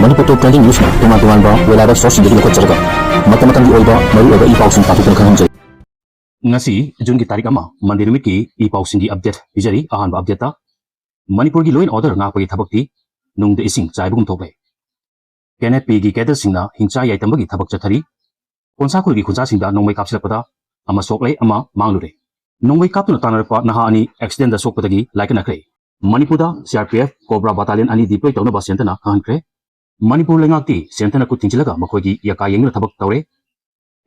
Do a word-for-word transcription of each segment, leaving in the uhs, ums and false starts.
ꯃꯅꯤꯄꯨꯔ ꯇꯣꯞ trending ꯅ꯭ꯌꯨꯁꯅ ꯇꯣꯉꯥꯟ ꯇꯣꯉꯥꯟꯕ web ꯁꯣꯔꯁꯁꯤꯡꯗꯒꯤ ꯂꯧꯈꯠꯆꯔꯒ ꯃꯇꯝ ꯃꯇꯝꯒꯤ ꯑꯣꯏꯕ ꯃꯔꯨꯑꯣꯏꯕ ꯏ ꯄꯥꯎꯁꯤꯡ ꯄꯥꯊꯣꯛꯇꯨꯅ ꯈꯪꯍꯟꯖꯔꯤ꯫ ꯉꯁꯤ ꯖꯨꯟꯒꯤ ꯇꯥꯔꯤꯛ ꯑꯃ, ꯃꯟꯗꯦ ꯅꯨꯃꯤꯠꯀꯤ ꯏ ꯄꯥꯎꯁꯤꯡꯒꯤ ꯑꯞꯗꯦꯠ ꯄꯤꯖꯔꯤ꯫ ꯑꯍꯥꯟꯕ ꯑꯞꯗꯦꯠꯇ, ꯃꯅꯤꯄꯨꯔꯒꯤ law and order ꯉꯥꯛꯄꯒꯤ ꯊꯕꯛꯇꯤ ꯅꯨꯡꯗ ꯏꯁꯤꯡ ꯆꯥꯏꯕꯒꯨꯝ ꯊꯣꯛꯂꯦ꯫ ꯀꯦꯟ ꯑꯦꯐ ꯄꯤꯒꯤ ꯀꯦꯗꯔꯁꯤꯡꯅ ꯍꯤꯡꯆꯥ ꯌꯥꯏꯇꯝꯕꯒꯤ ꯊꯕꯛ ꯆꯠꯊꯔꯤ꯫ ꯀꯣꯟꯁꯥꯈꯨꯜꯒꯤ ꯈꯨꯟꯖꯥꯁꯤꯡꯗ ꯅꯣꯡꯃꯩ ꯀꯥꯞꯁꯤꯜꯂꯛꯄꯗ ꯑꯃ ꯁꯣꯛꯂꯦ, ꯑꯃ ꯃꯥꯡꯂꯨꯔꯦ꯫ ꯅꯣꯡꯃꯩ ꯀꯥꯞꯇꯨꯅ ꯇꯥꯟꯅꯔꯛꯄ ꯅꯍꯥ ꯑꯅꯤ ꯑꯦꯛꯁꯤꯗꯦꯟꯗ ꯁꯣꯛꯄꯗꯒꯤ ꯂꯥꯏꯀꯠꯅꯈ꯭ꯔꯦ꯫ ꯃꯅꯤꯄꯨꯔꯗ C R P F, cobra battalion ꯑꯅꯤ ꯗꯤꯄ꯭ꯂꯣꯏ ꯇꯧꯅꯕ ꯁꯦꯟꯇꯔꯅ ꯈꯪꯍꯟꯈ꯭ꯔꯦ꯫ ꯃꯅꯤꯄꯨꯔ ꯂꯩꯉꯥꯛꯇꯤ ꯁꯦꯟꯇꯔꯅ ꯈꯨꯠ ꯊꯤꯡꯖꯤꯜꯂꯒ ꯃꯈꯣꯏꯒꯤ ꯌꯥꯀꯥ ꯌꯦꯡꯗꯨꯅ ꯊꯕꯛ ꯇꯧꯔꯦ꯫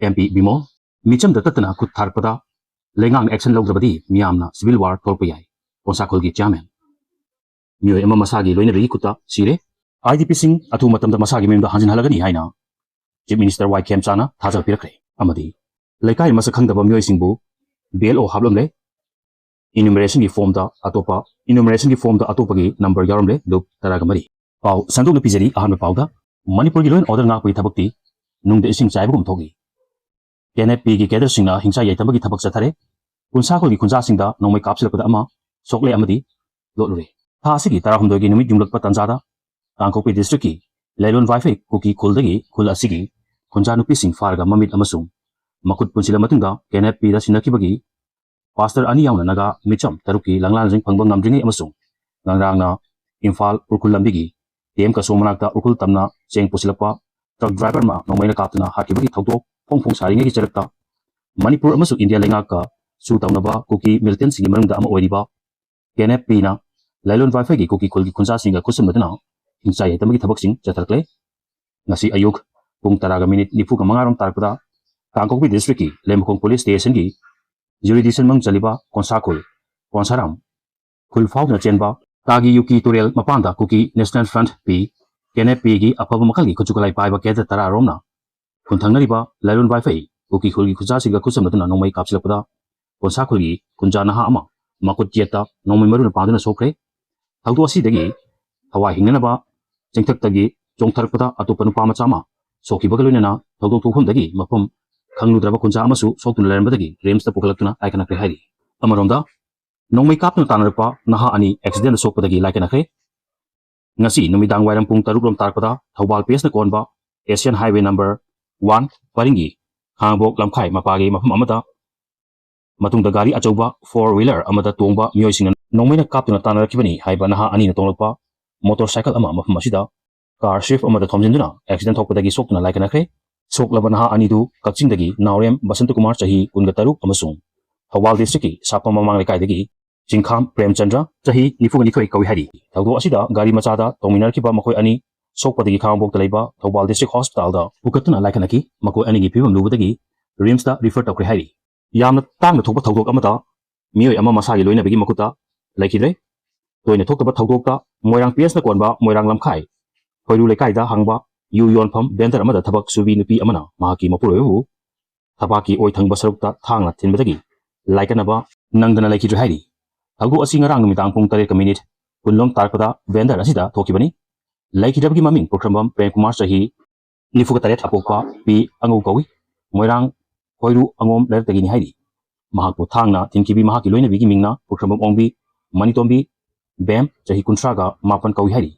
ꯑꯦꯝ ꯄꯤ ꯕꯤꯃꯣꯜ, ꯃꯤꯆꯝꯗ ꯇꯠꯇꯅ ꯈꯨꯠ ꯊꯥꯔꯛꯄꯗ ꯂꯩꯉꯥꯛꯅ ꯑꯦꯛꯁꯟ ꯂꯧꯗ꯭ꯔꯕꯗꯤ ꯃꯤꯌꯥꯝꯅ ꯁꯤꯚꯤꯜ ꯋꯥꯔ ꯊꯣꯛꯂꯛꯄ ꯌꯥꯏ꯫ ꯀꯣꯟꯁꯥꯈꯨꯜꯒꯤ ꯆꯤꯌꯥꯔꯃꯦꯟ꯫ ꯃꯤꯑꯣꯏ ꯑꯃ ꯃꯁꯥꯒꯤ ꯂꯣꯏꯅꯕꯤꯒꯤ ꯈꯨꯠꯇ ꯁꯤꯔꯦ꯫ ꯑꯥꯏ ꯗꯤ ꯄꯤꯁꯤꯡ ꯑꯊꯨꯕ ꯃꯇꯝꯗ ꯃꯁꯥꯒꯤ ꯃꯌꯨꯝꯗ ꯍꯟꯖꯤꯟꯍꯜꯂꯒꯅꯤ ꯍꯥꯏꯅ ꯆꯤꯐ ꯃꯤꯅꯤꯁꯇꯔ ꯋꯥꯏ ꯈꯦꯝꯆꯥꯅ ꯊꯥꯖꯕ ꯄꯤꯔꯛꯈ꯭ꯔꯦ꯫ ꯑꯃꯗꯤ ꯂꯩꯀꯥꯏ ꯃꯁꯛ ꯈꯪꯗꯕ ꯃꯤꯑꯣꯏꯁꯤꯡꯕꯨ ꯕꯤ ꯑꯦꯜ ꯑꯣ ꯍꯥꯞꯂꯝꯂꯦ꯫ ꯏꯅꯨꯃꯔꯦꯁꯟꯒꯤ ꯐꯣꯝꯗ ꯑꯇꯣꯞꯄ, ꯏꯅꯨꯃꯔꯦꯁꯟꯒꯤ ꯐꯣꯝꯗ ꯑꯇꯣꯞꯄꯒꯤ ꯅꯝꯕꯔ ꯌꯥꯎꯔꯝꯂꯦ꯫ ꯂꯨꯞ ꯇꯔꯥꯒ ꯃꯔꯤ꯫ ꯄꯥꯎ ꯁꯟꯗꯣꯛꯅ ꯄꯤꯖꯔꯤ꯫ ꯑꯍꯥꯟꯕ ꯄꯥꯎꯗ, ꯃꯅꯤꯄꯨꯔꯒꯤ law and order ꯉꯥꯛꯄꯒꯤ ꯊꯕꯛꯇꯤ ꯅꯨꯡꯗ ꯏꯁꯤꯡ ꯆꯥꯏꯕꯒꯨꯝ ꯊꯣꯛꯏ꯫ ꯀꯦꯟ ꯑꯦꯐ ꯄꯤꯒꯤ ꯀꯦꯗꯔꯁꯤꯡꯅ ꯍꯤꯡꯆꯥ ꯌꯥꯏꯇꯝꯕꯒꯤ ꯊꯕꯛ ꯆꯠꯊꯔꯦ꯫ ꯀꯨꯟꯁꯥꯈꯨꯜꯒꯤ ꯈꯨꯟꯖꯥꯁꯤꯡꯗ ꯅꯣꯡꯃꯩ ꯀꯥꯞꯁꯤꯜꯂꯛꯄꯗ ꯑꯃ ꯁꯣꯛꯂꯦ ꯑꯃꯗꯤ ꯂꯣꯠꯂꯨꯔꯦ꯫ ꯊꯥ ꯑꯁꯤꯒꯤ ꯇꯔꯥꯍꯨꯝꯗꯣꯏꯒꯤ ꯅꯨꯃꯤꯠ ꯌꯨꯡꯂꯛꯄ ꯇꯥꯟꯖꯥꯗ ꯀꯥꯡꯄꯣꯛꯄꯤ ꯗꯤꯁꯇ꯭ꯔꯤꯛꯀꯤ ꯂꯩꯂꯣꯟ ꯋꯥꯏꯐꯩ ꯀꯨꯀꯤ ꯈꯨꯜꯗꯒꯤ ꯈꯨꯜ ꯑꯁꯤꯒꯤ ꯈꯨꯟꯖꯥ ꯅꯨꯄꯤꯁꯤꯡ ꯐꯥꯔꯒ ꯃꯃꯤꯠ ꯑꯃꯁꯨꯡ ꯃꯈꯨꯠ ꯄꯨꯟꯁꯤꯜꯂ ꯃꯇꯨꯡꯗ ꯀꯦꯟ ꯑꯦꯐ ꯄꯤꯗ ꯁꯤꯟꯅꯈꯤꯕꯒꯤ ꯄꯥꯁꯇꯔ ꯑꯅꯤ ꯌꯥꯎꯅ ꯅꯥꯒꯥ ꯃꯤꯆꯝ ꯇꯔꯨꯛꯀꯤ ꯂꯪꯂꯥꯟꯁꯤꯡ ꯐꯪꯕ ꯉꯝꯗ꯭ꯔꯤꯉꯩ ꯑꯃꯁꯨꯡ ꯉꯪꯔꯥꯡꯅ ꯏꯝꯐꯥꯜ ꯎꯔꯈꯨꯜ ꯂꯝꯕꯤꯒꯤ ꯇꯤ ꯑꯦꯝ ꯀꯁꯣ ꯃꯅꯥꯛꯇ ꯎꯔꯈꯨꯜ ꯇꯝꯅ ꯆꯦꯡ ꯄꯨꯁꯤꯜꯂꯛꯄ ꯇ꯭ꯔꯛ ꯗ꯭ꯔꯥꯏꯚꯔ ꯑꯃ ꯅꯣꯡꯃꯩꯅ ꯀꯥꯞꯇꯨꯅ ꯍꯥꯠꯈꯤꯕꯒꯤ ꯊꯧꯗꯣꯛ ꯐꯣꯡ ꯐꯣꯡ ꯁꯥꯔꯤꯉꯩꯒꯤ ꯆꯔꯛꯇ ꯃꯅꯤꯄꯨꯔ ꯑꯃꯁꯨꯡ ꯏꯟꯗꯤꯌꯥ ꯂꯩꯉꯥꯛꯀ ꯁꯨ ꯇꯧꯅꯕ ꯀꯨꯀꯤ ꯃꯤꯂꯤꯇꯦꯟꯁꯤꯡꯒꯤ ꯃꯅꯨꯡꯗ ꯑꯃ ꯑꯣꯏꯔꯤꯕ ꯀꯦꯟ ꯑꯦꯐ ꯄꯤꯅ ꯂꯩꯂꯣꯟ ꯋꯥꯏꯐꯩꯒꯤ ꯀꯨꯀꯤ ꯈꯨꯜꯒꯤ ꯈꯨꯟꯖꯥꯁꯤꯡꯒ ꯈꯨꯠꯁꯝꯅꯗꯨꯅ ꯍꯤꯡꯆꯥꯏ ꯌꯥꯏꯇꯝꯕꯒꯤ ꯊꯕꯛꯁꯤꯡ ꯆꯠꯊꯔꯛꯂꯦ꯫ ꯉꯁꯤ ꯑꯌꯨꯛ ꯄꯨꯡ ꯇꯔꯥꯒ ꯃꯤꯅꯤꯠ ꯅꯤꯐꯨꯒ ꯃꯉꯥ ꯔꯣꯝ ꯇꯥꯔꯛꯄꯗ ꯀꯥꯡꯄꯣꯛꯄꯤ ꯗꯤꯁꯇ꯭ꯔꯤꯛꯀꯤ ꯂꯩꯃꯈꯣꯡ ꯄꯨꯂꯤꯁ ꯁ꯭ꯇꯦꯁꯟꯒꯤ ꯖꯨꯔꯤꯗꯤꯁꯟ ꯃꯅꯨꯡ ꯆꯜꯂꯤꯕ ꯀꯣꯟꯁꯥꯈꯨꯜ, ꯀꯣꯟꯁꯥꯔꯥꯝ ꯈꯨꯜ ꯐꯥꯎꯗꯨꯅ ꯆꯦꯟꯕ ꯀꯥꯒꯤ ꯌꯨꯀꯤ ꯇꯨꯔꯦꯜ ꯃꯄꯥꯟꯗ ꯀꯨꯀꯤ ꯅꯦꯁꯅꯦꯜ ꯐ꯭ꯔꯟꯠ ꯄꯤ, ꯀꯦꯟ ꯑꯦꯐ ꯄꯤꯒꯤ ꯑꯐꯕ ꯃꯈꯜꯒꯤ ꯈꯨꯠꯁꯨ ꯈꯨꯠꯂꯥꯏ ꯄꯥꯏꯕ ꯀꯦꯗꯔ ꯇꯔꯥ ꯔꯣꯝꯅ ꯈꯨꯟꯊꯪꯅꯔꯤꯕ ꯂꯩꯂꯣꯟ ꯋꯥꯏꯐꯩ ꯀꯨꯀꯤ ꯈꯨꯜꯒꯤ ꯈꯨꯟꯖꯥꯁꯤꯡꯒ ꯈꯨꯠꯁꯝꯅꯗꯨꯅ ꯅꯣꯡꯃꯩ ꯀꯥꯞꯁꯤꯜꯂꯛꯄꯗ ꯀꯣꯟꯁꯥꯈꯨꯜꯒꯤ ꯈꯨꯟꯖꯥ ꯅꯍꯥ ꯑꯃ ꯃꯈꯨꯠ ꯌꯦꯠꯇ ꯅꯣꯡꯃꯩ ꯃꯔꯨꯅ ꯄꯥꯟꯗꯨꯅ ꯁꯣꯛꯈ꯭ꯔꯦ꯫ ꯊꯧꯗꯣꯛ ꯑꯁꯤꯗꯒꯤ ꯊꯋꯥꯏ ꯍꯤꯡꯅꯅꯕ ꯆꯤꯡꯊꯛꯇꯒꯤ ꯆꯣꯡꯊꯔꯛꯄꯗ ꯑꯇꯣꯞꯄ ꯅꯨꯄꯥ ꯃꯆꯥ ꯑꯃ ꯁꯣꯛꯈꯤꯕꯒ ꯂꯣꯏꯅꯅ ꯊꯧꯗꯣꯛ ꯊꯣꯛꯐꯝꯗꯒꯤ ꯃꯐꯝ ꯈꯪꯂꯨꯗ꯭ꯔꯕ ꯈꯨꯟꯖꯥ ꯑꯃꯁꯨ ꯁꯣꯛꯇꯨꯅ ꯂꯩꯔꯝꯕꯗꯒꯤ ꯔꯤꯝꯁꯇ ꯄꯨꯈꯠꯂꯛꯇꯨꯅ ꯂꯥꯏꯀꯠꯅꯈ꯭ꯔꯦ ꯍꯥꯏꯔꯤ꯫ ꯑꯃꯔꯣꯝꯗ, ꯅꯣꯡꯃꯩ ꯀꯥꯞꯇꯨꯅ ꯇꯥꯟꯅꯔꯛꯄ ꯅꯍꯥ ꯑꯅꯤ ꯑꯦꯛꯁꯤꯗꯦꯟꯗ ꯁꯣꯛꯄꯗꯒꯤ ꯂꯥꯏꯀꯠꯅꯈ꯭ꯔꯦ꯫ ꯉꯁꯤ ꯅꯨꯃꯤꯗꯥꯡ ꯋꯥꯏꯔꯝ ꯄꯨꯡ ꯇꯔꯨꯛ ꯔꯣꯝ ꯇꯥꯔꯛꯄꯗ ꯊꯧꯕꯥꯜ ꯄꯤ ꯑꯦꯁꯅ ꯀꯣꯟꯕ ꯑꯦꯁꯤꯌꯥꯟ ꯍꯥꯏꯋꯦ ꯅꯝꯕꯔ ꯋꯥꯟ ꯄꯔꯤꯡꯒꯤ ꯈꯥꯉꯕꯣꯛ ꯂꯝꯈꯥꯏ ꯃꯄꯥꯒꯤ ꯃꯐꯝ ꯑꯃꯗ ꯃꯇꯨꯡꯗ ꯒꯥꯔꯤ ꯑꯆꯧꯕ ꯐꯣꯔ ꯋꯤꯂꯔ ꯑꯃꯗ ꯇꯣꯡꯕ ꯃꯤꯑꯣꯏꯁꯤꯡꯅ ꯅꯣꯡꯃꯩꯅ ꯀꯥꯞꯇꯨꯅ ꯇꯥꯟꯅꯔꯛꯈꯤꯕꯅꯤ ꯍꯥꯏꯕ ꯅꯍꯥ ꯑꯅꯤꯅ ꯇꯣꯡꯂꯛꯄ ꯃꯣꯇꯣꯔ ꯁꯥꯏꯀꯜ ꯑꯃ ꯃꯐꯝ ꯑꯁꯤꯗ ꯀꯥꯔ ꯁ꯭ꯋꯤꯐ ꯑꯃꯗ ꯊꯣꯝꯖꯤꯟꯗꯨꯅ ꯑꯦꯛꯁꯤꯗꯦꯟ ꯊꯣꯛꯄꯗꯒꯤ ꯁꯣꯛꯇꯨꯅ ꯂꯥꯏꯀꯠꯅꯈ꯭ꯔꯦ꯫ ꯁꯣꯛꯂꯕ ꯅꯍꯥ ꯑꯅꯤꯗꯨ ꯀꯛꯆꯤꯡꯗꯒꯤ ꯅꯥꯎꯔꯦꯝ ꯕꯁꯟꯇꯀꯨꯃꯥꯔ ꯆꯍꯤ ꯀꯨꯟꯒ ꯇꯔꯨꯛ ꯑꯃꯁꯨꯡ ꯊꯧꯕꯥꯜ ꯗꯤꯁꯇ꯭ꯔꯤꯛꯀꯤ ꯁꯥꯄꯝ ꯃꯃꯥꯡ ꯂꯩꯀꯥꯏꯗꯒꯤ ꯆꯤꯡꯈꯥꯝ ꯄ꯭ꯔꯦꯝꯆꯟꯗ꯭ꯔ ꯆꯍꯤ ꯅꯤꯐꯨꯒ ꯅꯤꯊꯣꯏ ꯀꯧꯏ ꯍꯥꯏꯔꯤ꯫ ꯊꯧꯗꯣꯛ ꯑꯁꯤꯗ ꯒꯥꯔꯤ ꯃꯆꯥꯗ ꯇꯣꯡꯃꯤꯟꯅꯔꯛꯈꯤꯕ ꯃꯈꯣꯏ ꯑꯅꯤ ꯁꯣꯛꯄꯗꯒꯤ ꯈꯥꯉꯕꯣꯛꯇ ꯂꯩꯕ ꯊꯧꯕꯥꯜ ꯗꯤꯁꯇ꯭ꯔꯤꯛ ꯍꯣꯁꯄꯤꯇꯥꯜꯗ ꯄꯨꯈꯠꯇꯨꯅ ꯂꯥꯏꯀꯠꯅꯈꯤ꯫ ꯃꯈꯣꯏ ꯑꯅꯤꯒꯤ ꯐꯤꯕꯝ ꯂꯨꯕꯗꯒꯤ ꯔꯤꯝꯁꯇ ꯔꯤꯐꯔ ꯇꯧꯈ꯭ꯔꯦ ꯍꯥꯏꯔꯤ꯫ ꯌꯥꯝꯅ ꯇꯥꯡꯅ ꯊꯣꯛꯄ ꯊꯧꯗꯣꯛ ꯑꯃꯗ ꯃꯤꯑꯣꯏ ꯑꯃ ꯃꯁꯥꯒꯤ ꯂꯣꯏꯅꯕꯤꯒꯤ ꯃꯈꯨꯠꯇ ꯂꯩꯈꯤꯗ꯭ꯔꯦ꯫ ꯇꯣꯏꯅ ꯊꯣꯛꯇꯕ ꯊꯧꯗꯣꯛꯇ ꯃꯣꯏꯔꯥꯡ ꯄꯤ ꯑꯦꯁꯅ ꯀꯣꯟꯕ ꯃꯣꯏꯔꯥꯡ ꯂꯝꯈꯥꯏ ꯈꯣꯏꯔꯨ ꯂꯩꯀꯥꯏꯗ ꯍꯥꯡꯕ ꯌꯨ ꯌꯣꯟꯐꯝ ꯚꯦꯟꯗꯔ ꯑꯃꯗ ꯊꯕꯛ ꯁꯨꯕꯤ ꯅꯨꯄꯤ ꯑꯃꯅ ꯃꯍꯥꯛꯀꯤ ꯃꯄꯨꯔꯣꯏꯕꯕꯨ ꯊꯕꯥꯛꯀꯤ ꯑꯣꯏ ꯊꯪꯕ ꯁꯔꯨꯛꯇ ꯊꯥꯡꯅ ꯊꯤꯟꯕꯗꯒꯤ ꯂꯥꯏꯀꯠꯅꯕ ꯅꯪꯗꯅ ꯂꯩꯈꯤꯗ꯭ꯔꯦ ꯍꯥꯏꯔꯤ꯫ ꯊꯧꯗꯣꯛ ꯑꯁꯤ ꯉꯔꯥꯡ ꯅꯨꯃꯤꯗꯥꯡ ꯄꯨꯡ ꯇꯔꯦꯠꯀ ꯃꯤꯅꯤꯠ ꯀꯨꯟꯂꯣꯝ ꯇꯥꯔꯛꯄꯗ ꯚꯦꯟꯗꯔ ꯑꯁꯤꯗ ꯊꯣꯛꯈꯤꯕꯅꯤ꯫ ꯂꯩꯈꯤꯗꯕꯒꯤ ꯃꯃꯤꯡ ꯄꯨꯈ꯭ꯔꯝꯕꯝ ꯄ꯭ꯔꯦꯝꯀꯨꯃꯥꯔ ꯆꯍꯤ ꯅꯤꯐꯨꯒ ꯇꯔꯦꯠ ꯑꯄꯣꯛꯄ ꯄꯤ ꯑꯉꯧ ꯀꯧꯏ꯫ ꯃꯣꯏꯔꯥꯡ ꯈꯣꯏꯔꯨ ꯑꯉꯣꯝ ꯂꯩꯔꯛꯇꯒꯤꯅꯤ ꯍꯥꯏꯔꯤ꯫ ꯃꯍꯥꯛꯄꯨ ꯊꯥꯡꯅ ꯊꯤꯟꯈꯤꯕꯤ ꯃꯍꯥꯛꯀꯤ ꯂꯣꯏꯅꯕꯤꯒꯤ ꯃꯤꯡꯅ ꯄꯨꯈ꯭ꯔꯝꯕꯝ ꯑꯣꯡꯕꯤ ꯃꯅꯤꯇꯣꯝꯕꯤ ꯕꯦꯝ ꯆꯍꯤ ꯀꯨꯟꯊ꯭ꯔꯥꯒ ꯃꯥꯄꯟ ꯀꯧꯏ ꯍꯥꯏꯔꯤ꯫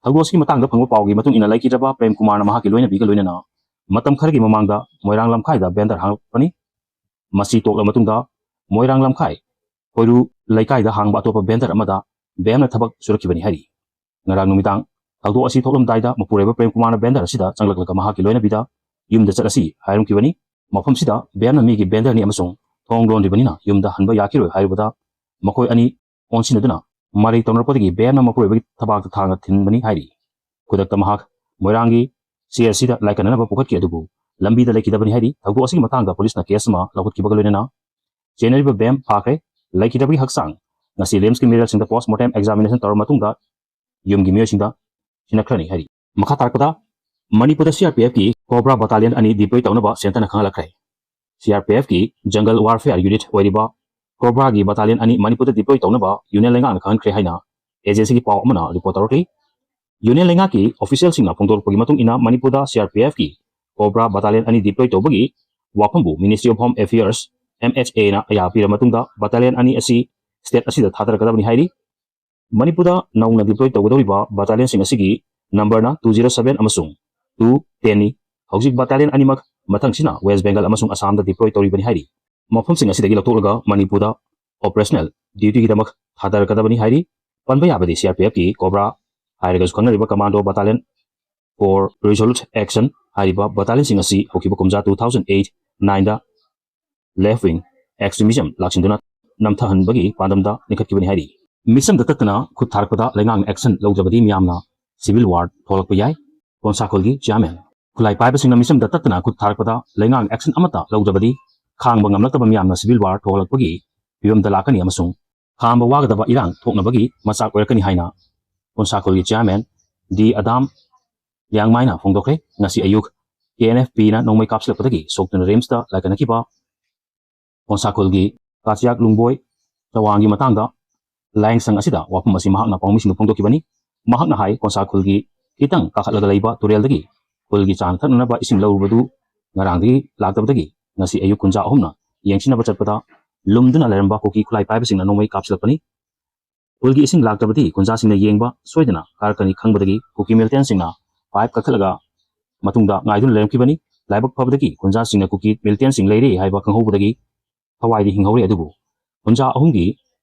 ꯊꯧꯗꯣꯛ ꯑꯁꯤꯒꯤ ꯃꯇꯥꯡꯗ ꯐꯪꯕ ꯄꯥꯎꯒꯤ ꯃꯇꯨꯡ ꯏꯟꯅ ꯂꯩꯈꯤꯗ꯭ꯔꯕ ꯄ꯭ꯔꯦꯝ ꯀꯨꯃꯥꯔꯅ ꯃꯍꯥꯛꯀꯤ ꯂꯣꯏꯅꯕꯤꯒ ꯂꯣꯏꯅꯅ ꯃꯇꯝ ꯈꯔꯒꯤ ꯃꯃꯥꯡꯗ ꯃꯣꯏꯔꯥꯡ ꯂꯝꯈꯥꯏꯗ ꯚꯦꯟꯗꯔ ꯍꯥꯡꯂꯛꯄꯅꯤ꯫ ꯃꯁꯤ ꯇꯣꯛꯂꯕ ꯃꯇꯨꯡꯗ ꯃꯣꯏꯔꯥꯡ ꯂꯝꯈꯥꯏ ꯈꯣꯏꯔꯨ ꯂꯩꯀꯥꯏꯗ ꯍꯥꯡꯕ ꯑꯇꯣꯞꯄ ꯚꯦꯟꯗꯔ ꯑꯃꯗ ꯕꯦꯝꯅ ꯊꯕꯛ ꯁꯨꯔꯛꯈꯤꯕꯅꯤ ꯍꯥꯏꯔꯤ꯫ ꯉꯔꯥꯡ ꯅꯨꯃꯤꯗꯥꯡ ꯊꯧꯗꯣꯛ ꯑꯁꯤ ꯊꯣꯛꯂꯝꯗꯥꯏꯗ ꯃꯄꯨꯔꯣꯏꯕ ꯄ꯭ꯔꯦꯝ ꯀꯨꯃꯥꯔꯅ ꯚꯦꯟꯗꯔ ꯑꯁꯤꯗ ꯆꯪꯂꯛꯂꯒ ꯃꯍꯥꯛꯀꯤ ꯂꯣꯏꯅꯕꯤꯗ ꯌꯨꯝꯗ ꯆꯠꯂꯁꯤ ꯍꯥꯏꯔꯝꯈꯤꯕꯅꯤ꯫ ꯃꯐꯝꯁꯤꯗ ꯕꯦꯝꯅ ꯃꯤꯒꯤ ꯚꯦꯟꯗꯔꯅꯤ ꯑꯃꯁꯨꯡ ꯊꯣꯡ ꯂꯣꯟꯗ꯭ꯔꯤꯕꯅꯤꯅ ꯌꯨꯝꯗ ꯍꯟꯕ ꯌꯥꯈꯤꯔꯣꯏ ꯍꯥꯏꯔꯨꯕꯗ ꯃꯈꯣꯏ ꯑꯅꯤ ꯑꯣꯟꯁꯤꯟꯅꯗꯨꯅ ꯃꯔꯩ ꯇꯧꯅꯔꯛꯄꯗꯒꯤ ꯕꯦꯝꯅ ꯃꯄꯨꯔꯣꯏꯕꯒꯤ ꯊꯕꯥꯛꯇ ꯊꯥꯡꯅ ꯊꯤꯟꯕꯅꯤ ꯍꯥꯏꯔꯤ꯫ ꯈꯨꯗꯛꯇ ꯃꯍꯥꯛ ꯃꯣꯏꯔꯥꯡꯒꯤ ꯁꯤ ꯑꯦꯁ ꯁꯤꯗ ꯂꯥꯏꯀꯠꯅꯅꯕ ꯄꯨꯈꯠꯈꯤ, ꯑꯗꯨꯕꯨ ꯂꯝꯕꯤꯗ ꯂꯩꯈꯤꯗꯕꯅꯤ ꯍꯥꯏꯔꯤ꯫ ꯊꯧꯗꯣꯛ ꯑꯁꯤꯒꯤ ꯃꯇꯥꯡꯗ ꯄꯨꯂꯤꯁꯅ ꯀꯦꯁ ꯑꯃ ꯂꯧꯈꯠꯈꯤꯕꯒ ꯂꯣꯏꯅꯅ ꯆꯦꯟꯅꯔꯤꯕ ꯕꯦꯝ ꯐꯥꯈ꯭ꯔꯦ꯫ ꯂꯩꯈꯤꯗꯕꯒꯤ ꯍꯛꯆꯥꯡ ꯉꯁꯤ ꯔꯤꯝꯁꯀꯤ ꯃꯤꯔꯦꯜꯁꯤꯡꯗ ꯄꯣꯁꯃꯣꯔꯇꯦꯝ ꯑꯦꯛꯖꯥꯃꯤꯅꯦꯁꯟ ꯇꯧꯔꯕ ꯃꯇꯨꯡꯗ ꯌꯨꯝꯒꯤ ꯃꯤꯑꯣꯏꯁꯤꯡꯗ ꯁꯤꯟꯅꯈ꯭ꯔꯅꯤ ꯍꯥꯏꯔꯤ꯫ ꯃꯈꯥ ꯇꯥꯔꯛꯄꯗ ꯃꯅꯤꯄꯨꯔꯗ ꯁꯤ ꯑꯥꯔ ꯄꯤ ꯑꯦꯐꯀꯤ ꯀꯣꯕ꯭ꯔꯥ ꯕꯇꯥꯂꯤꯌꯟ ꯑꯅꯤ ꯗꯤꯄ꯭ꯂꯣꯏ ꯇꯧꯅꯕ ꯁꯦꯟꯇꯔꯅ ꯈꯪꯍꯜꯂꯛꯈ꯭ꯔꯦ꯫ ꯁꯤ ꯑꯥꯔ ꯄꯤ ꯑꯦꯐꯀꯤ ꯖꯪꯒꯜ ꯋꯥꯔꯐꯦꯌꯔ ꯌꯨꯅꯤꯠ ꯑꯣꯏꯔꯤꯕ ꯀꯣꯕ꯭ꯔꯥꯒꯤ ꯕꯇꯥꯂꯤꯌꯟ ꯑꯅꯤ ꯃꯅꯤꯄꯨꯔꯗ ꯗꯤꯄ꯭ꯂꯣꯏ ꯇꯧꯅꯕ ꯌꯨꯅꯤꯌꯟ ꯂꯩꯉꯥꯛꯅ ꯈꯪꯍꯟꯈ꯭ꯔꯦ ꯍꯥꯏꯅ ꯑꯦꯖꯦꯟꯁꯤꯒꯤ ꯄꯥꯎ ꯑꯃꯅ ꯔꯤꯄꯣꯔꯠ ꯇꯧꯔꯛꯂꯤ꯫ ꯌꯨꯅꯤꯌꯟ ꯂꯩꯉꯥꯛꯀꯤ ꯑꯣꯐꯤꯁꯤꯌꯦꯜꯁꯤꯡꯅ ꯐꯣꯡꯗꯣꯔꯛꯄꯒꯤ ꯃꯇꯨꯡ ꯏꯟꯅ ꯃꯅꯤꯄꯨꯔꯗ ꯁꯤ ꯑꯥꯔ ꯄꯤ ꯑꯦꯐꯀꯤ ꯀꯣꯕ꯭ꯔꯥ ꯕꯇꯥꯂꯤꯌꯟ ꯑꯅꯤ ꯗꯤꯄ꯭ꯂꯣꯏ ꯇꯧꯕꯒꯤ ꯋꯥꯐꯝꯕꯨ ministry of home affairs, M H ꯑꯦꯅ ꯑꯌꯥꯕ ꯄꯤꯔꯕ ꯃꯇꯨꯡꯗ ꯕꯇꯥꯂꯤꯌꯟ ꯑꯅꯤ ꯑꯁꯤ ꯁ꯭ꯇꯦꯠ ꯑꯁꯤꯗ ꯊꯥꯗꯔꯛꯀꯗꯕꯅꯤ ꯍꯥꯏꯔꯤ꯫ ꯃꯅꯤꯄꯨꯔꯗ ꯅꯧꯅ deploy ꯇꯧꯒꯗꯧꯔꯤꯕ battalionꯁꯤꯡ ꯑꯁꯤꯒꯤ numberꯅ two zero seven ꯑꯃꯁꯨꯡ two ten ꯅꯤ꯫ ꯍꯧꯖꯤꯛ battalion ꯑꯅꯤꯃꯛ ꯃꯊꯪꯁꯤꯅ West Bengal ꯑꯃꯁꯨꯡ ꯑꯁꯥꯝꯗ deploy ꯇꯧꯔꯤꯕꯅꯤ ꯍꯥꯏꯔꯤ꯫ ꯃꯐꯝꯁꯤꯡ ꯑꯁꯤꯗꯒꯤ ꯂꯧꯊꯣꯛꯂꯒ ꯃꯅꯤꯄꯨꯔꯗ operational dutyꯒꯤꯗꯃꯛ ꯊꯥꯗꯔꯛꯀꯗꯕꯅꯤ ꯍꯥꯏꯔꯤ꯫ ꯄꯟꯕ ꯌꯥꯕꯗꯤ CRPFꯀꯤ COBRA ꯍꯥꯏꯔꯒꯁꯨ ꯈꯪꯅꯔꯤꯕ commando battalion for resolute action ꯍꯥꯏꯔꯤꯕ battalionꯁꯤꯡ ꯑꯁꯤ ꯍꯧꯈꯤꯕ ꯀꯨꯝꯖꯥ two thousand eight nineꯗ left wing extremism ꯂꯥꯛꯁꯤꯟꯗꯨꯅ ꯅꯝꯊꯍꯟꯕꯒꯤ ꯄꯥꯟꯗꯝꯗ ꯂꯤꯡꯈꯠꯈꯤꯕꯅꯤ ꯍꯥꯏꯔꯤ꯫ ꯃꯤꯆꯝꯗ ꯇꯠꯇꯅ ꯈꯨꯠ ꯊꯥꯔꯛꯄꯗ ꯂꯩꯉꯥꯛꯅ action ꯂꯧꯗ꯭ꯔꯕꯗꯤ ꯃꯤꯌꯥꯝꯅ civil war ꯊꯣꯛꯂꯛꯄ ꯌꯥꯏ꯫ ꯀꯣꯟꯁꯥꯈꯣꯜꯒꯤ chairman꯫ ꯈꯨꯠꯂꯥꯏ ꯄꯥꯏꯕꯁꯤꯡꯅ ꯃꯤꯆꯝꯗ ꯇꯠꯇꯅ ꯈꯨꯠ ꯊꯥꯔꯛꯄꯗ ꯂꯩꯉꯥꯛꯅ action ꯑꯃꯠꯇ ꯂꯧꯗ꯭ꯔꯕꯗꯤ ꯈꯥꯡꯕ ꯉꯝꯂꯛꯇꯕ ꯃꯤꯌꯥꯝꯅ civil war ꯊꯣꯛꯂꯛꯄꯒꯤ ꯐꯤꯕꯝꯗ ꯂꯥꯛꯀꯅꯤ ꯑꯃꯁꯨꯡ ꯈꯥꯝꯕ ꯋꯥꯒꯗꯕ ꯏꯔꯥꯡ ꯊꯣꯛꯅꯕꯒꯤ ꯃꯆꯥꯛ ꯑꯣꯏꯔꯛꯀꯅꯤ ꯍꯥꯏꯅ ꯀꯣꯟꯁꯥꯈꯣꯜꯒꯤ chairman ꯗꯤ ꯑꯗꯥꯝ ꯂꯤꯌꯥꯡꯃꯥꯏꯅ ꯐꯣꯡꯗꯣꯛꯈ꯭ꯔꯦ꯫ ꯉꯁꯤ ꯑꯌꯨꯛ KNFPꯅ ꯅꯣꯡꯃꯩ ꯀꯥꯞꯁꯤꯜꯂꯛꯄꯗꯒꯤ ꯁꯣꯛꯇꯨꯅ RIMSꯇ ꯂꯥꯏꯀꯠꯅꯈꯤꯕ ꯀꯣꯟꯁꯥꯈꯣꯜꯒꯤ ꯀꯥꯆꯤꯌꯥꯛ ꯂꯨꯡꯕꯣꯏ ꯆꯋꯥꯡꯒꯤ ꯃꯇꯥꯡꯗ ꯂꯥꯏꯌꯦꯡꯁꯪ ꯑꯁꯤꯗ ꯋꯥꯐꯝ ꯑꯁꯤ ꯃꯍꯥꯛꯅ ꯄꯥꯎꯃꯤꯁꯤꯡꯗ ꯐꯣꯡꯗꯣꯛꯈꯤꯕꯅꯤ꯫ ꯃꯍꯥꯛꯅ ꯍꯥꯏ, ꯀꯣꯟꯁꯥꯈꯣꯜꯒꯤ ꯈꯤꯇꯪ ꯀꯥꯈꯠꯂꯒ ꯂꯩꯕ ꯇꯨꯔꯦꯜꯗꯒꯤ ꯈꯨꯜꯒꯤ ꯆꯥꯅ ꯊꯛꯅꯅꯕ ꯏꯁꯤꯡ ꯂꯧꯔꯨꯕꯗꯨ ꯉꯔꯥꯡꯗꯒꯤ ꯂꯥꯛꯇꯕꯗꯒꯤ ꯉꯁꯤ ꯑꯌꯨꯛ ꯀꯨꯟꯖꯥ ꯑꯍꯨꯝꯅ ꯌꯦꯡꯁꯤꯟꯅꯕ ꯆꯠꯄꯗ ꯂꯨꯝꯗꯨꯅ ꯂꯩꯔꯝꯕ ꯀꯨꯀꯤ ꯈꯨꯠꯂꯥꯏ ꯄꯥꯏꯕꯁꯤꯡꯅ ꯅꯣꯡꯃꯩ ꯀꯥꯞꯁꯤꯜꯂꯛꯄꯅꯤ꯫ ꯈꯨꯜꯒꯤ ꯏꯁꯤꯡ ꯂꯥꯛꯇꯕꯗꯤ ꯈꯨꯟꯖꯥꯁꯤꯡꯅ ꯌꯦꯡꯕ ꯁꯣꯏꯗꯅ ꯀꯥꯔꯛꯀꯅꯤ ꯈꯪꯕꯗꯒꯤ ꯀꯨꯀꯤ militantꯁꯤꯡꯅ pipe ꯀꯛꯊꯠꯂꯒ ꯃꯇꯨꯡꯗ ꯉꯥꯏꯗꯨꯅ ꯂꯩꯔꯝꯈꯤꯕꯅꯤ꯫ ꯂꯥꯏꯕꯛ ꯐꯕꯗꯒꯤ ꯈꯨꯟꯖꯥꯁꯤꯡꯅ ꯀꯨꯀꯤ militantꯁꯤꯡ ꯂꯩꯔꯦ ꯍꯥꯏꯕ ꯈꯪꯍꯧꯕꯗꯒꯤ ꯊꯋꯥꯏꯗꯤ ꯍꯤꯡꯍꯧꯔꯦ, ꯑꯗꯨꯕꯨ ꯈꯨꯟꯖꯥ ꯑꯍꯨꯝꯒꯤ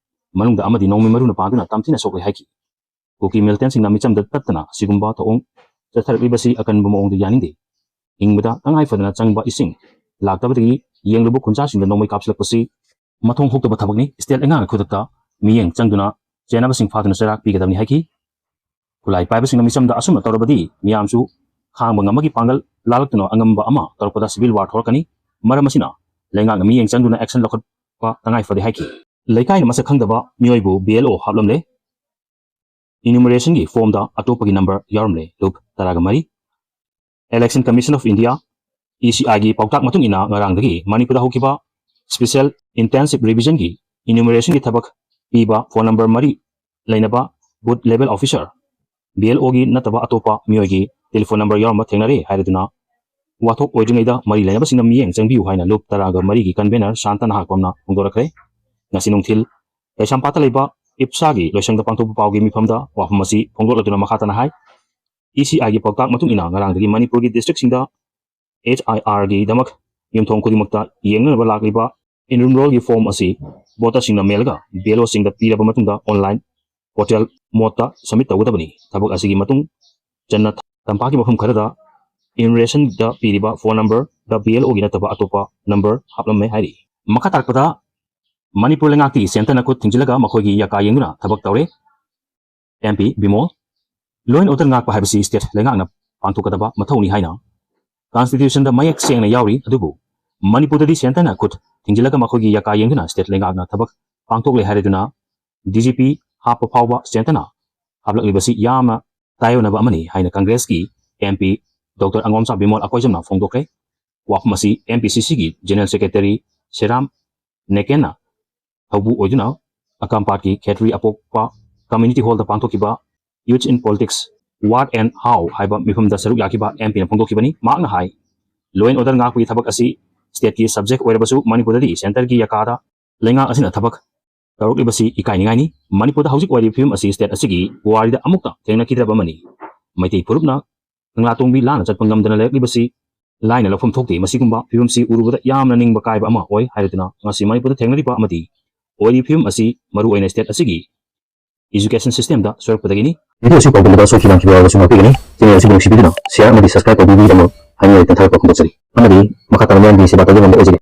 ꯃꯅꯨꯡꯗ ꯑꯃꯗꯤ ꯅꯣꯡꯃꯩ ꯃꯔꯨꯅ ꯄꯥꯟꯗꯨꯅ ꯇꯝꯊꯤꯅ ꯁꯣꯛꯂꯦ ꯍꯥꯏꯈꯤ꯫ ꯀꯨꯀꯤ militantꯁꯤꯡꯅ ꯃꯤꯆꯝꯗ ꯇꯠꯇꯅ ꯑꯁꯤꯒꯨꯝꯕ ꯊꯧꯑꯣꯡ ꯆꯠꯊꯔꯛꯂꯤꯕꯁꯤ ꯑꯀꯟꯕ ꯃꯑꯣꯡꯗ ꯌꯥꯅꯤꯡꯗꯦ꯫ ꯍꯤꯡꯕꯗ ꯇꯉꯥꯏ ꯐꯗꯅ ꯆꯪꯕ ꯏꯁꯤꯡ ꯂꯥꯛꯇꯕꯗꯒꯤ ꯌꯦꯡꯂꯨꯕ ꯈꯨꯟꯖꯥꯁꯤꯡꯗ ꯅꯣꯡꯃꯩ ꯀꯥꯞꯁꯤꯜꯂꯛꯄꯁꯤ ꯃꯊꯣꯡ ꯍꯣꯛꯇꯕ ꯊꯕꯛꯅꯤ꯫ State ꯂꯩꯉꯥꯛꯅ ꯈꯨꯗꯛꯇ ꯃꯤꯠꯌꯦꯡ ꯆꯪꯗꯨꯅ ꯆꯦꯟꯅꯕꯁꯤꯡ ꯐꯥꯗꯨꯅ ꯆꯩꯔꯥꯛ ꯄꯤꯒꯗꯕꯅꯤ ꯍꯥꯏꯈꯤ꯫ ꯈꯨꯠꯂꯥꯏ ꯄꯥꯏꯕꯁꯤꯡꯅ ꯃꯤꯆꯝꯗ ꯑꯁꯨꯝꯅ ꯇꯧꯔꯕꯗꯤ ꯃꯤꯌꯥꯝꯁꯨ ꯈꯥꯡꯕ ꯉꯝꯕꯒꯤ ꯄꯥꯡꯒꯜ ꯂꯥꯜꯂꯛꯇꯨꯅ ꯑꯉꯝꯕ ꯑꯃ ꯇꯧꯔꯛꯄꯗ civil war ꯊꯣꯛꯂꯛꯀꯅꯤ꯫ ꯃꯔꯝ ꯑꯁꯤꯅ ꯂꯩꯉꯥꯛꯅ ꯃꯤꯠꯌꯦꯡ ꯆꯪꯗꯨꯅ action ꯂꯧꯈꯠꯄ ꯇꯉꯥꯏ ꯐꯗꯦ ꯍꯥꯏꯈꯤ꯫ ꯂꯩꯀꯥꯏꯅ ꯃꯁꯛ ꯈꯪꯗꯕ ꯃꯤꯑꯣꯏꯕꯨ BLO ꯍꯥꯞꯂꯝꯂꯦ꯫ Enumerationꯒꯤ formꯗ ꯑꯇꯣꯞꯄꯒꯤ number ꯌꯥꯎꯔꯝꯂꯦ꯫ ꯂꯨꯞ ꯇꯔꯥꯒ ꯃꯔꯤ꯫ Election Commission of India, ECIꯒꯤ ꯄꯥꯎꯇꯥꯛ ꯃꯇꯨꯡ ꯏꯟꯅ ꯉꯔꯥꯡꯗꯒꯤ ꯃꯅꯤꯄꯨꯔꯗ ꯍꯧꯈꯤꯕ special intensive revisionꯒꯤ enumerationꯒꯤ ꯊꯕꯛ ꯄꯤꯕ phone number ꯃꯔꯤ ꯂꯩꯅꯕ booth level officer, BLOꯒꯤ ꯅꯠꯇꯕ ꯑꯇꯣꯞꯄ ꯃꯤꯑꯣꯏꯒꯤ telephone number ꯌꯥꯎꯔꯝꯕ ꯊꯦꯡꯅꯔꯦ ꯍꯥꯏꯔꯗꯨꯅ ꯋꯥꯊꯣꯛ ꯑꯣꯏꯗ꯭ꯔꯤꯉꯩꯗ ꯃꯔꯤ ꯂꯩꯅꯕꯁꯤꯡꯅ ꯃꯤꯠꯌꯦꯡ ꯆꯪꯕꯤꯌꯨ ꯍꯥꯏꯅ ꯂꯨꯞ ꯇꯔꯥꯒ ꯃꯔꯤꯒꯤ convener ꯁꯥꯟꯇ ꯅꯍꯥꯛꯄꯝꯅ ꯐꯣꯡꯗꯣꯔꯛꯈ꯭ꯔꯦ꯫ ꯉꯁꯤ ꯅꯨꯡꯊꯤꯜ ꯀꯩꯁꯥꯝꯄꯥꯠꯇ ꯂꯩꯕ ꯏꯞꯁꯥꯒꯤ ꯂꯣꯏꯁꯪꯗ ꯄꯥꯡꯊꯣꯛꯄ ꯄꯥꯎꯒꯤ ꯃꯤꯐꯝꯗ ꯋꯥꯐꯝ ꯑꯁꯤ ꯐꯣꯡꯗꯣꯛꯂꯗꯨꯅ ꯃꯈꯥ ꯇꯥꯅ ꯍꯥꯏ, ꯏ ꯁꯤ ꯑꯥꯏꯒꯤ ꯄꯥꯎꯇꯥꯛ ꯃꯇꯨꯡ ꯏꯟꯅ ꯉꯔꯥꯡꯗꯒꯤ ꯃꯅꯤꯄꯨꯔꯒꯤ ꯗꯤꯁꯇ꯭ꯔꯤꯛꯁꯤꯡꯗ ꯑꯦꯆ ꯑꯥꯏ ꯑꯥꯔꯒꯤꯗꯃꯛ ꯌꯨꯝꯊꯣꯡ ꯈꯨꯗꯤꯡꯃꯛꯇ ꯌꯦꯡꯅꯅꯕ ꯂꯥꯛꯂꯤꯕ ꯏꯟꯔꯨꯝ ꯔꯣꯜꯒꯤ ꯐꯣꯔꯝ ꯑꯁꯤ ꯚꯣꯇꯔꯁꯤꯡꯅ ꯃꯦꯜꯂꯒ ꯕꯤ ꯑꯦꯜ ꯑꯣꯁꯤꯡꯗ ꯄꯤꯔꯕ ꯃꯇꯨꯡꯗ ꯑꯣꯟꯂꯥꯏꯟ ꯄꯣꯔꯇꯦꯜ ꯃꯣꯗꯇ ꯁꯕꯃꯤꯠ ꯇꯧꯒꯗꯕꯅꯤ꯫ ꯊꯕꯛ ꯑꯁꯤꯒꯤ ꯃꯇꯨꯡ ꯆꯟꯅ ꯇꯝꯄꯥꯛꯀꯤ ꯃꯐꯝ ꯈꯔꯗ ꯏꯟꯔꯦꯁꯟꯗ ꯄꯤꯔꯤꯕ ꯐꯣꯟ ꯅꯝꯕꯔꯗ ꯕꯤ ꯑꯦꯜ ꯑꯣꯒꯤ ꯅꯠꯇꯕ ꯑꯇꯣꯞꯄ ꯅꯝꯕꯔ ꯍꯥꯞꯂꯝꯃꯦ ꯍꯥꯏꯔꯤ꯫ ꯃꯈꯥ ꯇꯥꯔꯛꯄꯗ ꯃꯅꯤꯄꯨꯔ ꯂꯩꯉꯥꯛꯇꯤ ꯁꯦꯟꯇꯔꯅ ꯈꯨꯠ ꯊꯤꯡꯖꯤꯜꯂꯒ ꯃꯈꯣꯏꯒꯤ ꯌꯥꯀꯥ ꯌꯦꯡꯗꯨꯅ ꯊꯕꯛ ꯇꯧꯔꯦ꯫ M P Bimol, law and order ꯉꯥꯛꯄ ꯍꯥꯏꯕꯁꯤ ꯁ꯭ꯇꯦꯠ ꯂꯩꯉꯥꯛꯅ ꯄꯥꯡꯊꯣꯛꯀꯗꯕ ꯃꯊꯧꯅꯤ ꯍꯥꯏꯅ ꯀꯟꯁꯇꯤꯇ꯭ꯌꯨꯁꯟꯗ ꯃꯌꯦꯛ ꯁꯦꯡꯅ ꯌꯥꯎꯔꯤ, ꯑꯗꯨꯕꯨ ꯃꯅꯤꯄꯨꯔꯗꯗꯤ ꯁꯦꯟꯇꯔꯅ ꯈꯨꯠ ꯊꯤꯡꯖꯤꯜꯂꯒ ꯃꯈꯣꯏꯒꯤ ꯌꯥꯀꯥ ꯌꯦꯡꯗꯨꯅ ꯁ꯭ꯇꯦꯠ ꯂꯩꯉꯥꯛꯅ ꯊꯕꯛ ꯄꯥꯡꯊꯣꯛꯂꯦ ꯍꯥꯏꯔꯗꯨꯅ ꯗꯤ ꯖꯤ ꯄꯤ ꯍꯥꯞꯄ ꯐꯥꯎꯕ ꯁꯦꯟꯇꯔꯅ ꯍꯥꯞꯂꯛꯂꯤꯕꯁꯤ ꯌꯥꯝꯅ ꯇꯥꯏꯑꯣꯟꯅꯕ ꯑꯃꯅꯤ ꯍꯥꯏꯅ ꯀꯪꯒ꯭ꯔꯦꯁꯀꯤ ꯑꯦꯝ ꯄꯤ ꯗꯣꯛꯇꯔ ꯑꯉꯣꯝꯆꯥ ꯕꯤꯃꯣꯜ ꯑꯀꯣꯏꯖꯝꯅ ꯐꯣꯡꯗꯣꯛꯈ꯭ꯔꯦ꯫ ꯋꯥꯐꯝ ꯑꯁꯤ ꯑꯦꯝ ꯄꯤ ꯁꯤ ꯁꯤꯒꯤ ꯖꯦꯅꯔꯦꯜ ꯁꯦꯀ꯭ꯔꯦꯇꯔꯤ ꯁꯦꯔꯥꯝ ꯅꯦꯀꯦꯟꯅ ꯊꯧꯕꯨ ꯑꯣꯏꯗꯨꯅ ꯑꯀꯥꯝꯄꯥꯠꯀꯤ ꯈꯦꯇ꯭ꯔꯤ ꯑꯄꯣꯛꯄ ꯀꯝꯃ꯭ꯌꯨꯅꯤꯇꯤ ꯍꯣꯜꯗ ꯄꯥꯡꯊꯣꯛꯈꯤꯕ Youth in Politics, What and How ꯍꯥꯏꯕ ꯃꯤꯐꯝꯗ ꯁꯔꯨꯛ ꯌꯥꯈꯤꯕ ꯑꯦꯝ ꯄꯤꯅ ꯐꯣꯡꯗꯣꯛꯈꯤꯕꯅꯤ꯫ ꯃꯍꯥꯛꯅ ꯍꯥꯏ, law and order ꯉꯥꯛꯄꯒꯤ ꯊꯕꯛ ꯑꯁꯤ ꯁ꯭ꯇꯦꯠꯀꯤ ꯁꯕꯖꯦꯛ ꯑꯣꯏꯔꯕꯁꯨ ꯃꯅꯤꯄꯨꯔꯗꯗꯤ ꯁꯦꯟꯇꯔꯒꯤ ꯌꯥꯀꯥꯗ ꯂꯩꯉꯥꯛ ꯑꯁꯤꯅ ꯊꯕꯛ ꯇꯧꯔꯛꯂꯤꯕꯁꯤ ꯏꯀꯥꯏꯅꯤꯡꯉꯥꯏꯅꯤ꯫ ꯃꯅꯤꯄꯨꯔꯗ ꯍꯧꯖꯤꯛ ꯑꯣꯏꯔꯤꯕ ꯐꯤꯕꯝ ꯑꯁꯤ ꯁ꯭ꯇꯦꯠ ꯑꯁꯤꯒꯤ ꯄꯨꯋꯥꯔꯤꯗ ꯑꯃꯨꯛꯇ ꯊꯦꯡꯅꯈꯤꯗ꯭ꯔꯕ ꯑꯃꯅꯤ꯫ ꯃꯩꯇꯩ ꯐꯨꯔꯨꯞꯅ ꯀꯪꯂꯥꯇꯣꯡꯕꯤ ꯂꯥꯟꯅ ꯆꯠꯄ ꯉꯝꯗꯅ ꯂꯩꯔꯛꯂꯤꯕꯁꯤ ꯂꯥꯏꯅ ꯂꯧꯐꯝ ꯊꯣꯛꯇꯦ꯫ ꯃꯁꯤꯒꯨꯝꯕ ꯐꯤꯕꯝꯁꯤ ꯎꯔꯨꯕꯗ ꯌꯥꯝꯅ ꯅꯤꯡꯕ ꯀꯥꯏꯕ ꯑꯃ ꯑꯣꯏ ꯍꯥꯏꯔꯗꯨꯅ ꯉꯁꯤ ꯃꯅꯤꯄꯨꯔꯗ ꯊꯦꯡꯅꯔꯤꯕ ꯑꯃꯗꯤ ꯑꯣꯏꯔꯤꯕ ꯐꯤꯕꯝ ꯑꯁꯤ ꯃꯔꯨꯑꯣꯏꯅ ꯁ꯭ꯇꯦꯠ ꯑꯁꯤꯒꯤ ꯏꯖꯨꯀꯦꯁꯟ ꯁꯤꯁꯇꯦꯝꯗ ꯁꯣꯏꯔꯛꯄꯗꯒꯤꯅꯤ꯫ ꯚꯤꯗꯤꯑꯣ ꯑꯁꯤ ꯄꯥꯎꯗꯝꯗ ꯁꯣꯏꯈꯤ ꯂꯥꯟꯈꯤꯕ ꯌꯥꯎꯔꯒꯁꯨ ꯉꯥꯛꯄꯤꯒꯅꯤ꯫ ꯆꯦꯅꯦꯜ ꯑꯁꯤꯕꯨ ꯅꯨꯡꯁꯤꯕꯤꯗꯨꯅ ꯁꯤꯌꯥꯔ ꯑꯃꯗꯤ ꯁꯕꯁꯀ꯭ꯔꯥꯏꯕ ꯇꯧꯕꯤꯕꯒꯤꯗꯃꯛ ꯍꯥꯏꯅꯤꯡꯉꯥꯏ ꯂꯩꯇꯅ ꯊꯥꯒꯠꯄ ꯐꯣꯡꯗꯣꯛꯆꯔꯤ꯫ ꯑꯃꯗꯤ ꯃꯈꯥ ꯇꯥꯅ ꯃꯌꯥꯝꯒꯤ ꯁꯦꯕꯥ ꯇꯧꯕ ꯉꯝꯕ ꯑꯣꯏꯖꯒꯦ꯫